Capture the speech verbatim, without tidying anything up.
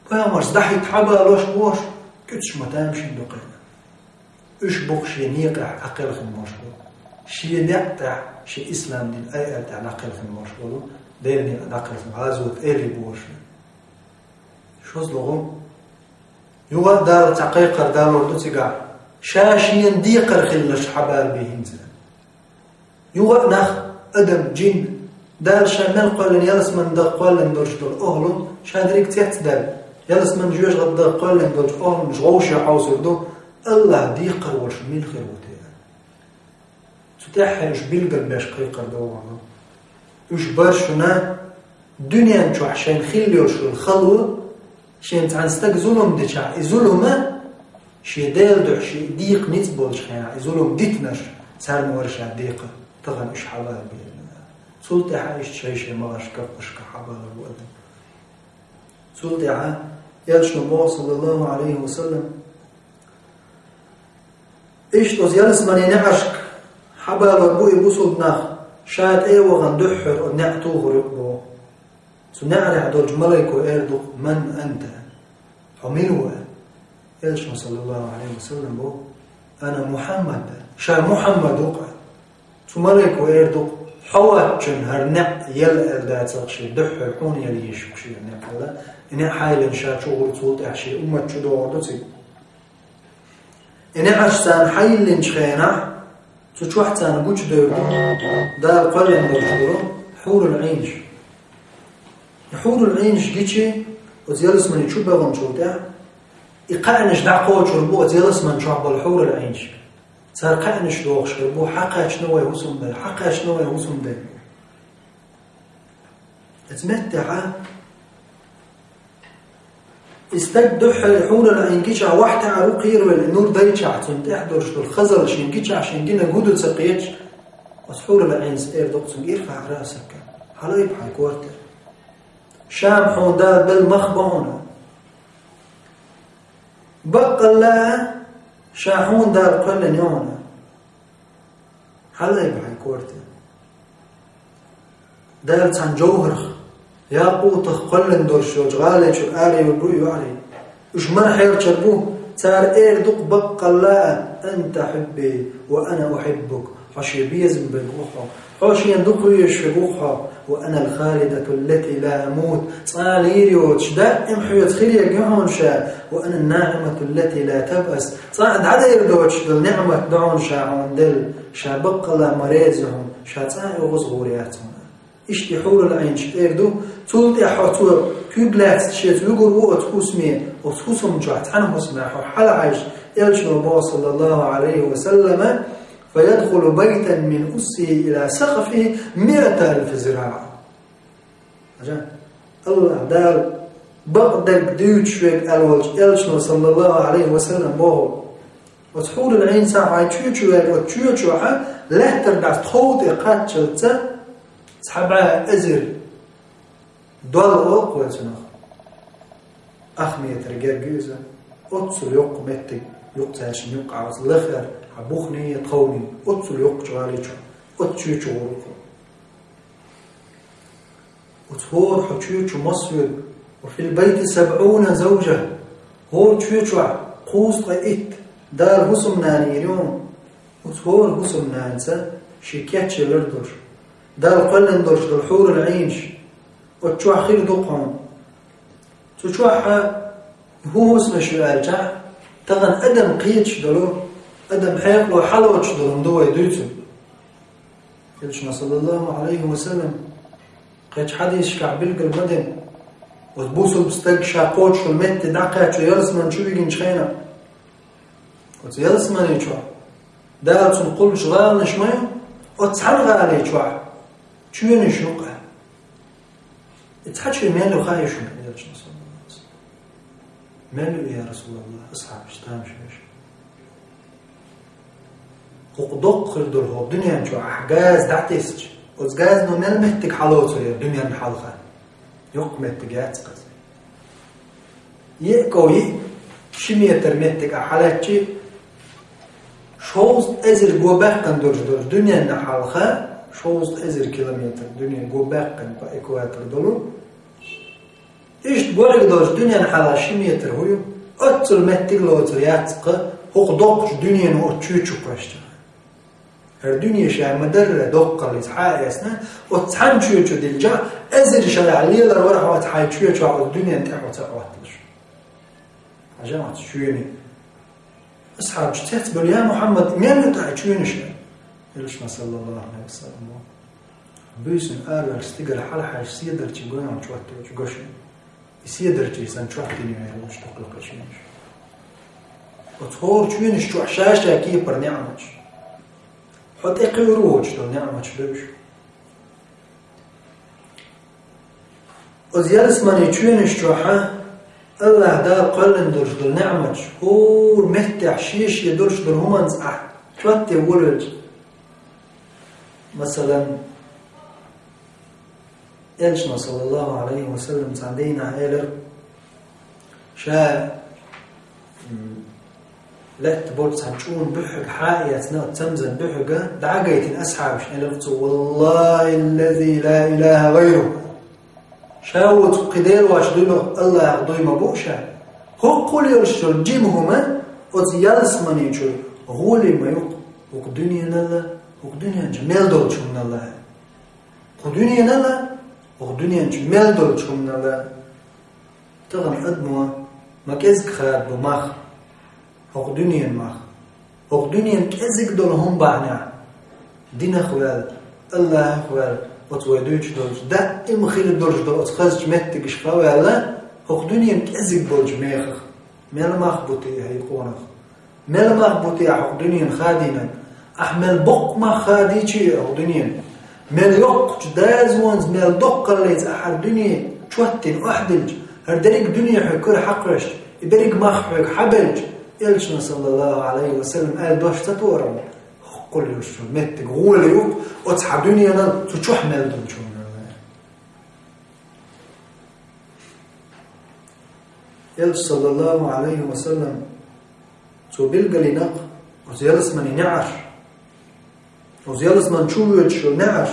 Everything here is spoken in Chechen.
Пайхамарца дӀахӀитта хьабалош бош, куьцаш ма тамашийна ду кхайна. Уьш бу-кх шен некъехь дӀакхелхина болуш бу. Шен некъ тӀехь, шен ислам дин айъал тӀехь дӀакхелхина болуш болу, Делан некъа дӀакхелхина, гӀазот эли бохуш. ШозлагӀа. Юха а Дала цхьа кхайкхар далор ду цигахь. Ша шена декхар хилалаш хьабар бе хӀинца. Юха а нах, адам, джин, Дала ша мел кхоьллина ялсаман даха кхоьллина долуш долу охӀлун, ша дерриг цецдаьлла, ялсаман жоьжахат даха кхоьллина долчу охӀлунаш вовше хьовсур ду, АллахӀ декхар волуш мила хир ву те. Цу тӀаьххье уьш билггал беш кхайкхар догӀур ду. Уьш бар шуна дуьнен чохь шайна хилла йолуш йолу хало, шен цхьана стаг зулам дичахь, и зулама, шен Делан дуьхьа шен дийкха ницкъ болчу хенахь, и зулам дитинарш, царна вара ша декхар, тахана уьш хьабар бер. Цул тӀаьхьа иштта шай-шай малаш каппашка хьабалар бу адам. Цул тӀаьхьа Элчано боху, саллаллаху Ӏалайхи ва саллам, иштта оцу ялсаманин неӀаршка хьабалор бу и бусулба нах, ша тӀе а вахана дуьххьара оцу неӀ тухур ю боху. Цу неӀарехь долчу малайко эр ду-кх: «Ман анта?» Хьо мила ву? Элчано, саллаллаху Ӏалайхи ва саллам, боху: «Ана Мухьаммад». Ша Мухьаммад ву-кх. Цу малайко эр ду-кх: «Хьо вац-кх хӀара неӀ елла аьлла дацахь шен дуьххьара, хьуна елла езаш ю-кх шен неӀ», аьлла. И неӀ хьайиллина ша чу гӀур, цул тӀаьхьа шен уммат чу догӀур ду цига. И неӀарш царна хьайиллинчу хенахь, цу чохь царна гучудевр ду Дала кхоьллина долуш долу хьурул Ӏийнаш. И хьурул Ӏийнаш гичи, оцу ялсамани чу баханчул тӀаьхьа, и кхаьънаш дӀакхочур бу оцу ялсаман чохь болу хьурул Ӏийнаш. Цара кхаьънаш дохуш хир бу: «Хьакхаьчна вай хӀусамдай, хьакхаьчна вай хӀусамдай». Оцу меттехь и стаг дуьххьара хьурул Ӏийн гичахь вахьтаьӀар ву кхеравелла, и нур дайчахь, цунна тӀехь долуш долу хазалла шен гичахь, шен гина гуду ца кхеташ, оцу хьурул Ӏийнас эр ду-кх цуьнга: «Ирфаъ раъсак, хьалаайба хьайн корта. Ша-м хьуна Дала белла мах бу хьуна. Баккъалла а ша хьуна Дала кхоьллина ю хьуна. Хьалаайба хьайн корта». Дала цхьана жовхӀарх, якъутах кхоьллина долуш йолчу гӀали чуьра аре вуьгур ю и йоӀарий. Уьш мара хьерчар бу, цара эр ду-кх баккъалла а: «Анта хьубби ва ана ухьиббук». Хьо шен безам берг ву хьо. Хьо шена дукха везаш верг ву хьо. «Ва ана ал-халидату ллати ла амут». Цкъа а лийр йоцуш, даим хьоьца хир ерг ю хьуна ша. «Ва ана ан-наӀимату ллати ла табъас». Цкъа а дӀадер доцуш долу неӀмат ду хьуна ша хьуна делла. Ша баккъалла а ма реза ю хьуна, ша цкъа а оьгӀаз гӀур яц хьуна. Иштта и хьурул Ӏийнаш эр ду, цул тӀаьхьа хьо цо куьг лаьцна шеца вуьгур ву оцу хӀусаме, оцу хӀусам чохь цхьана хӀусамехь хьо хьалахьаьжча, Элчано боху, саллаллаху Ӏалайхи ва саллама: «Фа ядхулу байтан мин уссихи ила сакъфихи миата алфи зираъ». Хьажа, АллахӀ Дала бакъдерг дуьйцуш верг аьлла волчу Элчано, саллаллаху Ӏалайхи ва саллам, боху: «Оцу хьурул Ӏийнца хьайн чоь чу ваьлла, оцу чоь чохь лаьттара дӀа тхов тӀе кхаччалца цхьа бӀе эзар дол олу-кх вай цунах. Ах метр герга ю иза. Оццул йоккха меттиг ю-кх цаьршинна юккъехь, оцу лахара, хьан бухний, тховний, оццул йоккхачу гӀали чу, оцу чоь чу гӀур ву-кх». Оцу хӀора хьо чоь чу массо а: «Ва фил байти сабъуна завжа». ХӀора чоь чохь кхузткъе итт Дала хӀусамнана йийр ю хьуна. Оцу хӀора хӀусамнанца шен кечъялар долуш, Дала кхоьллина долуш долу хьурул Ӏийнаш оцу чохь хир ду-кх хьуна. Цу чохь хӀун хӀусамаш ю аьлчахь, тахана адам кхеташ долу, адам хьекъало хьалоцуш долу ду вай дуьйцург. Элчано, саллаллаху Ӏалайхи ва саллам, кхечу хьадисашкахь билгал ма дина, оцу бусулба стаг ша кхочушхула метте дӀакхаьчча ялсамани чу вигинчу хенахь, оцу ялсамани чохь Дала цунна кхуллуш гӀаланаш ма ю, оцу цхьана гӀали чохь чоьнаш ю-кх. И цхьа чоь мел ю хаьий шуна, Элчано, саллаллаху Ӏалайхи ва саллам? Мел ю, я Расулаллах, асхьабаш тамашийна. ХӀокху доккха хир долу хӀокху дуьнен чохь ахь газа дӀатесча, оцу газано мел меттиг хьалоцур яра дуьненна хьалха? Йоккха меттиг яц-кх иза. Йиъ ков йиъ, ши метр меттиг ахь хьалаьцча, шовзткъа эзар го баьккхина долуш долу дуьненна хьалха, шовзткъа эзар километр дуьне го баьккхина по экватору долу, Иштта гургӀиг долчу дуьненан хьала ши метр хӀу ю, оццул меттиг лоцур яц-кха, хӀокху доккхачу дуьненан оцу чоь чу кхоьссича. ХӀара дуьне ша ма-дарра доккхаллица хьа а эцна, оцу цхьана чоь чу дилча, эзар шарахь лелар вара хьо оцу хьайн чоь чохь оцу дуьненан тӀе хьо ца Ӏотталуш. Хьажа оцу чоьне. Асхьабаш цецбевлла: «Я Мухьаммад, мел ю тӀаккха чоьнаш?» Элчано, саллаллаху Ӏалайхи ва саллам, боху: «Буьйсанна араваьллачу стигала хьалахьаьжча, седарчий гойту чоьтта йолчу гошина. И седарчий санна чоьттина йолуш дукха ю-кха чоьнаш». Оцу хӀора чоьнаш чохь ша-ша кепара неӀматаш. Хьо тӀекхуьур ву оцу чохь долу неӀматаш бевзаш. Оцу ялсаманин чоьнаш чохь АллахӀ Дала кхоьллина долуш долу неӀматаш, хӀора меттехь шен-шен долуш долу хӀуманца ахь чоьтте волавелча. Масалан, Элчано, саллаллаху Ӏалайхи ва саллам, цхьана дийнахь элира, ша, м, лаьтта болчу цхьана чӀуна буьхьиг хьа а эцна, цамзан буьхьиг дӀа а гайтина асхьабашна элира цо: «Валлахи ллази ла илаха гӀайруху». Ша воцу кхин Дела воцуш дуй ма, АллахӀах дуй ма бу ша. ХӀоккхул йолуш йолу жима хӀума оцу ялсаманин чуьра гӀоле ма ю-кха, хӀокху дуьненал а, хӀокху дуьнен чу мел долчу хӀуманал а. Кху дуьненал а, хӀокху дуьнен чу мел долчу хӀуманал а. Тахана адамо ма кӀезиг хадабо мах, хӀокху дуьненан мах. ХӀокху дуьненан кӀезиг долу хӀума бахьанехь, динах ваьлла, АллахӀах ваьлла, оцу вай дуьйцуш долчу, даима хир долуш долу оцу хазачу меттигашкахь ваьлла, хӀокху дуьненан кӀезиг болчу мехах. Мел мах бу те хьан къонах? Мел мах бу те ахь хӀокху дуьненан хадийнарг? Ахь мел боккха мах хадийча а хӀокху дуьненан? Мел йоккхачу дазонца, мел доккхаллица ахь хӀара дуьне чоьттина охьадилча, хӀара дерриг а дуьне хьоьга кара хьакхоьссича, и берриг а мах хьоьга хьабелча, Элчано, саллаллаху Ӏалайхи ва саллам, аьлла дош ца тоьара хьуна? ХӀоккхул йолуш йолу меттиг гӀоле ю-кха оцу хьан дуьненал, цу чохь мел долчу хӀуманал. Элча, саллаллаху Ӏалайхи ва саллам, цо билгалйина-кха оцу ялсаманин неӀарш, оцу ялсамани чу воьдуш йолу неӀарш,